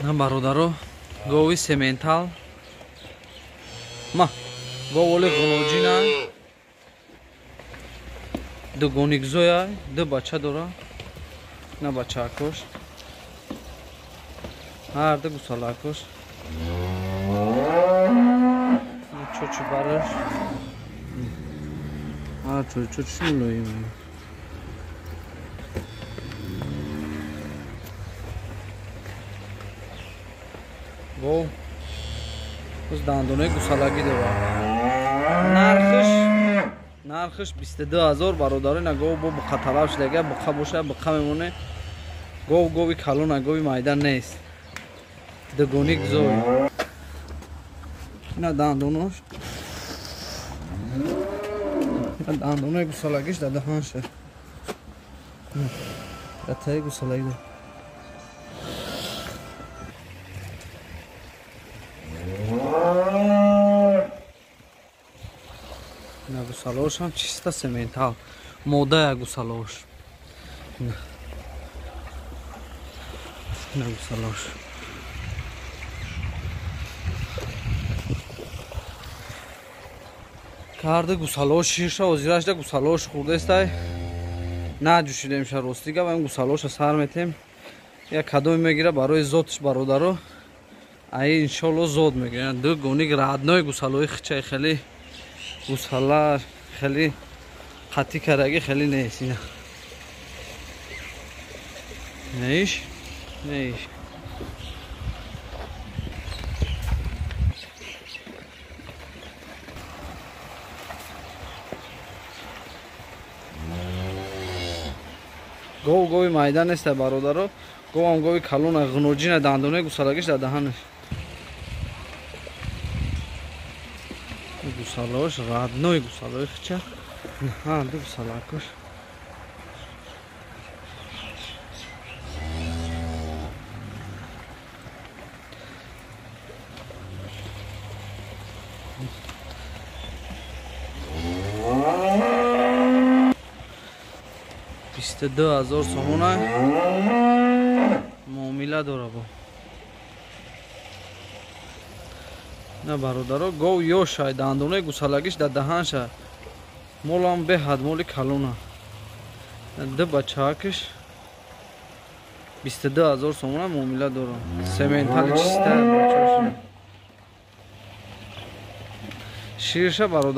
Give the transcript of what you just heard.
На бародаро, гови сементал. Ма, говоли ғуноҷина. Ду гоникзоя, ду бача дора. На бачаакош. Ҳар ду гусалаакош. Чочу бараш. А чочу чулоим. Гов уз дандонаи гусалагӣ дорад. Нархиш 22 000, бародаро. Ина гов бо буқаталаб шудага, буқа боша, буқа мемоне. Гов гови калона, гови майда нест. Дугоник зой. Ина дандонош. Ина дандонаи гусалагиш дар даҳанша. Дар таи гусалагӣ дорад. Ина гусалаошам чиста сементал. Модая гусалаош. Ина гусалаош. Карда гусалаош ширша озирашда гусалаош хурдестай. Наҷӯшидемша, рости гап, ам гусалаоша сар метем. Як кадоме мегира барои зотш, бародаро. Ай иншолло зод мегира. Ду гоник родной гусалаои хичай, хеле гусала хеле қатӣ кардаги хеле нест ина. Неиш? Неиш. Гов гови майда нест, бародаро. Говам гови калона, ғуноҷина, дандонаи гусалагиш дар даҳанаш. Гусалаош родной гусалаои хича. Ҳа, ду гусалакош. 22 000 сомона муомила дора бо. На бародаро, гов ёшай, дандонаи гусалагиш дар даҳанша. Молам беҳад моли калона. Ду бачаакиш 22 000 сомона муомила дора. Сементали чиста бачааш. Ширша, бародар.